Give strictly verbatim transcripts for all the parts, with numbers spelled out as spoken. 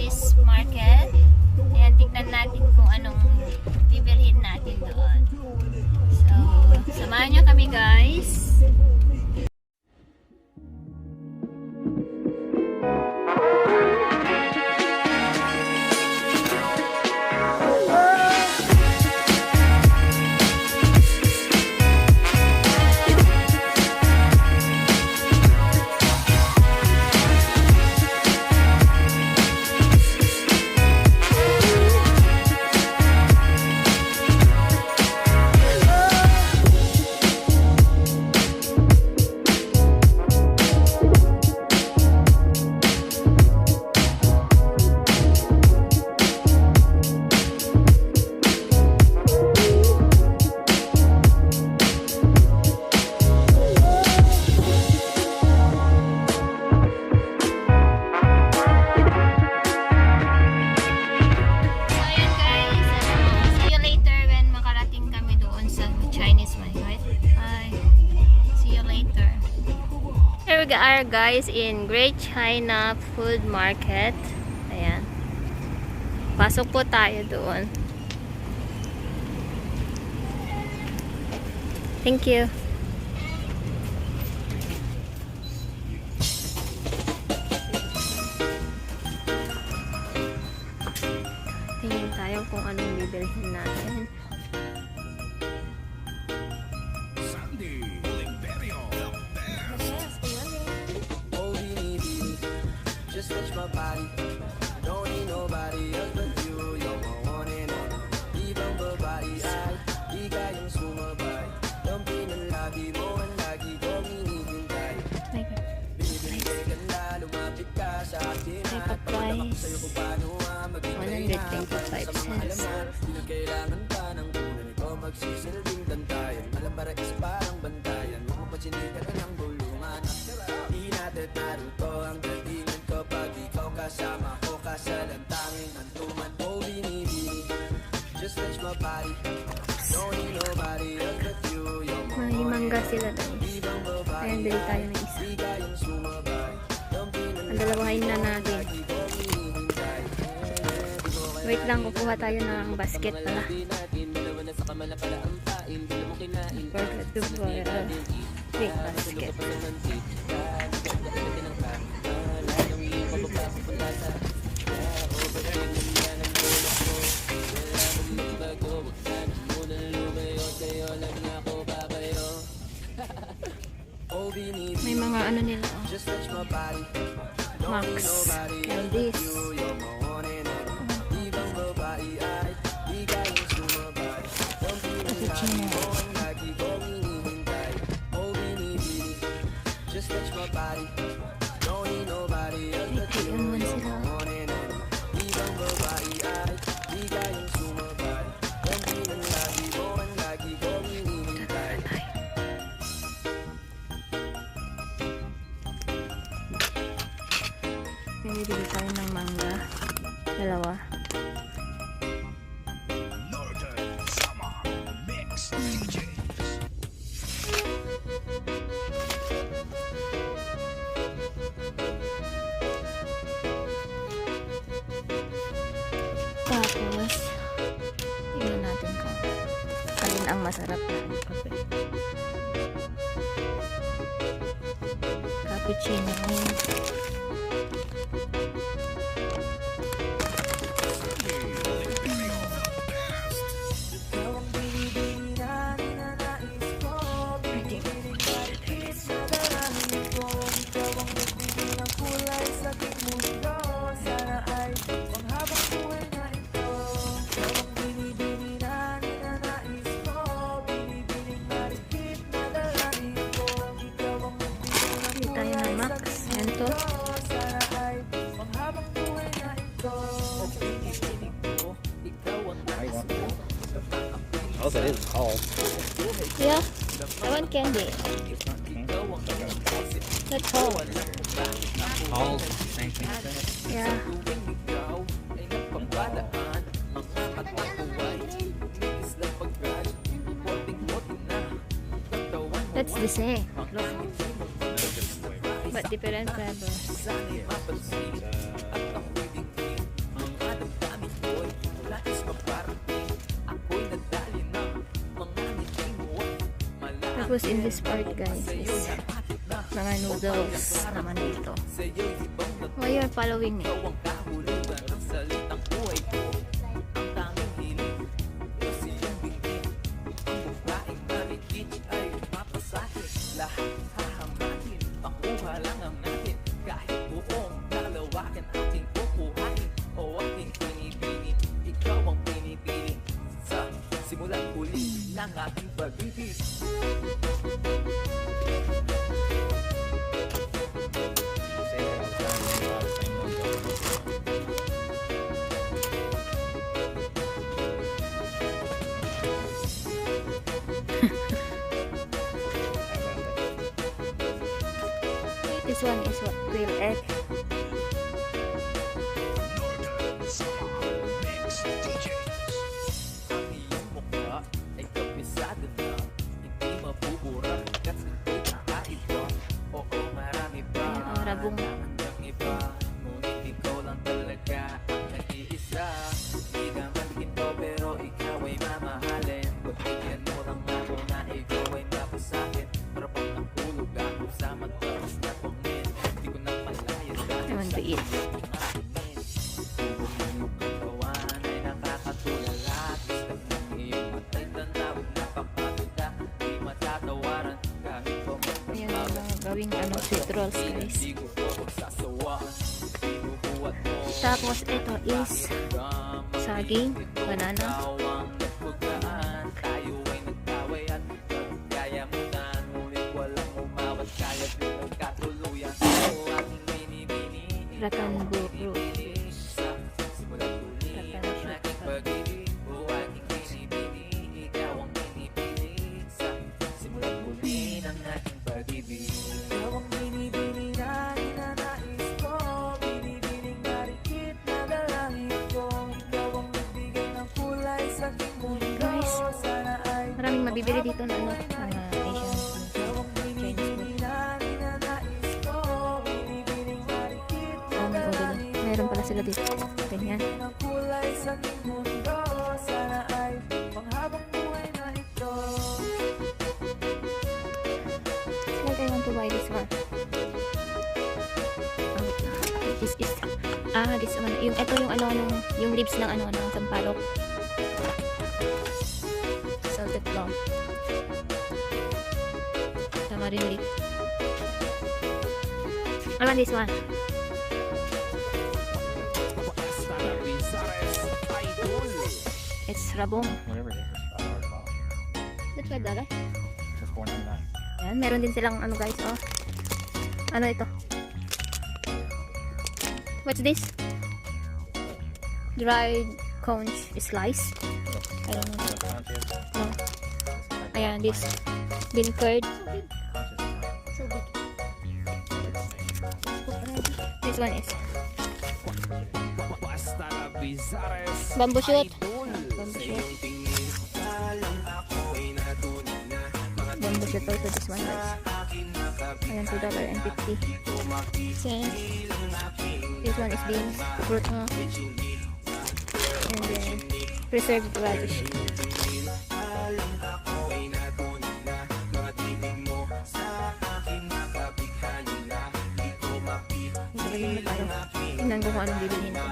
This market. Ayan, tignan natin kung anong bibilhin natin doon. So, samahan niyo kami, guys. So, ayan guys, ano, see you later when makarating kami doon sa Chinese market. Bye. See you later. Here we are guys in Great China Food Market. Ayan. Pasok po tayo doon. Thank you. Tingin tayo kung anong bibilhin natin. Sandy Oliverio, the best. Oh, Bini Bini, just touch my body. Don't need nobody else but you. You're my one and only. Ibang babae ay di kayang sumabay. Lampi ng labi mo ang lagi kong hinihintay. Bini Bini, kaya ganda, lumapit ka sa akin. May pa-price. One hundred twenty-five cents. Di na kailangan pa ng kulang. Ikaw magsisilbing bantayan. Alam para is parang bantayan. Mga pasinikan na ng bulungan. Di natin naruto ang galingan kapag ikaw kasama ko. Kasalan tanging hantungan. Oh, Bini Bini, just touch my body. Don't need nobody else but you. You're my one and only. Mangimangga sila, guys. Ayan, bili tayo ng isa. Ang dalawahin na natin. Wait lang, kukuha tayo ng basket pala. Forgot to buy a big basket. May mga ano nila, oh. Max, candies. Cappuccino. Nagtian man sila. Bibili tayo ng mangga. Dalawa. Northern Samar Mix D Js. Tapos, tingnan natin kung alin ang masarap na kape. Cappuccino. Bili tayo ng Max. Yan to. Oh, that is tall. Yeah. I want candy. That's tall. Tall, same thing. Yeah. That's the same. But different flavors. Tapos in this part, guys, is mga noodles naman dito. Why you're following me? This one is what, quail egg. Ayan, oh, rabong. I want to eat. Ayan, mga gawing, ano, sweet rolls, guys. Tapos, ito is saging, banana. Rattan buko. Rattan shoot. Guys, maraming mabibili dito na, ano, mga Asian food, Chinese food. Oh, may udon. Meron pala sila dito. Ganyan. Like, I want to buy this one. Ah, wait lang. This is, ah, this one. Yung, ito yung ano, nung, yung leaves ng ano, ng sampalok. Salted plum. Tamarind leaf. I want this one. It's rabong. Whatever it is. That's five dollars. Just four ninety-nine. Ayan, meron din silang ano, guys, oh. Ano ito? What's this? Dried conch slice. Ayan. Oh. Ayan, this bean curd. This one is bamboo shoot. Bamboo shoot. Bamboo shoot also, this one, guys. Ayan, two dollar and fifty cents. This one is beans, fruit, no? And then, preserved radish. Tingnan ko kung anong bibilhin ko.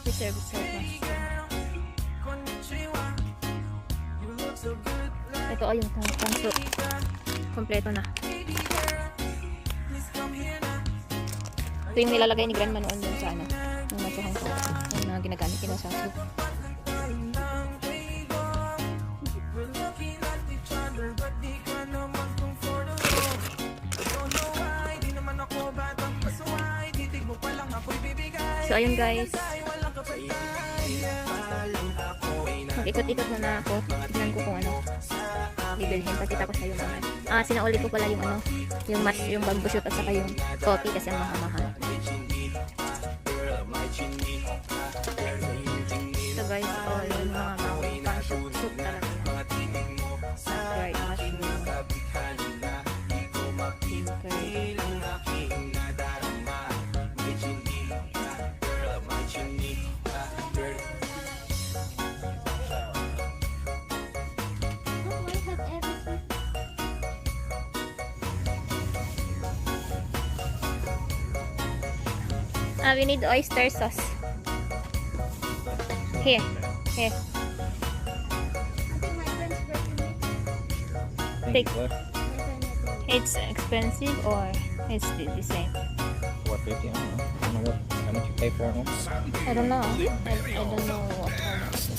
Preserved, preserved na siya. Ito ay yung pang, pang soup. Kompleto na. Ito yung nilalagay ni Grandma noon dun sa ano, nung nasuhan ko. Yung mga ginagamit nila sa soup. So, ayun, guys. Mag-ikot-ikot muna ako. Tignan ko kung ano bibilhin. Pakita ko sa'yo naman. Ah, sinauli ko pala yung ano, yung mas, yung bamboo shoot at saka yung coffee kasi ang mahal-mahal. Ito, guys, oh, yung mga bamboo shoot, shoot talaga. Dried mushroom. Pink curd. Ah, we need oyster sauce. Here. Here. Thank Take- you. It's expensive or it's the, the same? Four fifty. I don't know. I don't know what, how much you pay for it. I don't know. I, I don't know what, how much.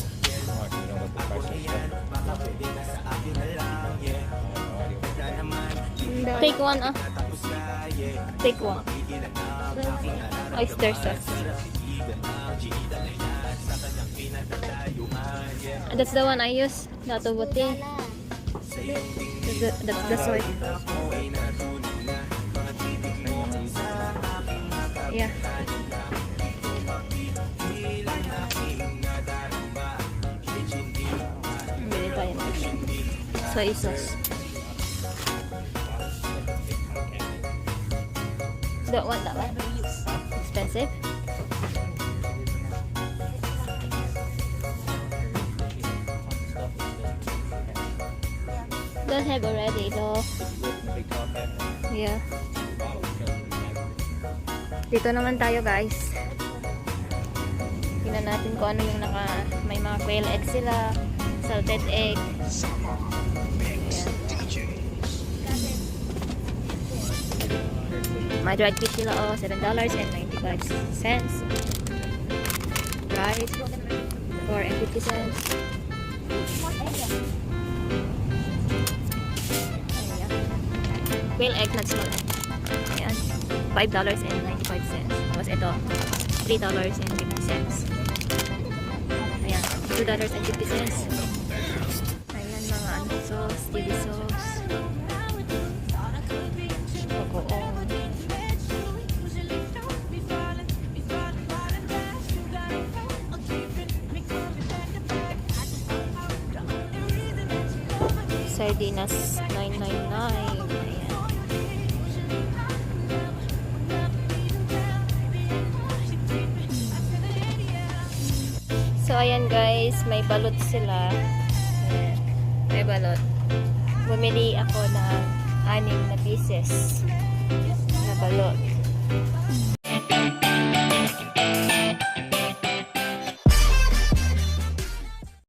Oh, you know what the price is. I have no idea. Take one, ah. Take one. Oyster sauce. That's the one I use. Dato buti. That's the, that's the soy. Yeah. Bili tayo ng soy sauce. Don't want that one. Expensive. Don't have already though. Yeah. Dito naman tayo, guys. Tingnan natin kung ano yung naka, may mga quail egg sila, salted egg. Ayan. May dried fish sila, oh, seven dollars and ninety-five cents. Rice, four and fifty cents. Ayan. Quail egg, not small egg. Ayan. Five dollars and ninety-five cents. Tapos ito, three dollars and fifty cents. Ayan. Two dollars and fifty cents. Ayan, mga ano, sauce, chili sauce. Bagoong. Sardinas, nine nine nine. Ayan. So, ayan guys, may balot sila. Ayan, may balot. Bumili ako ng anim na pieces.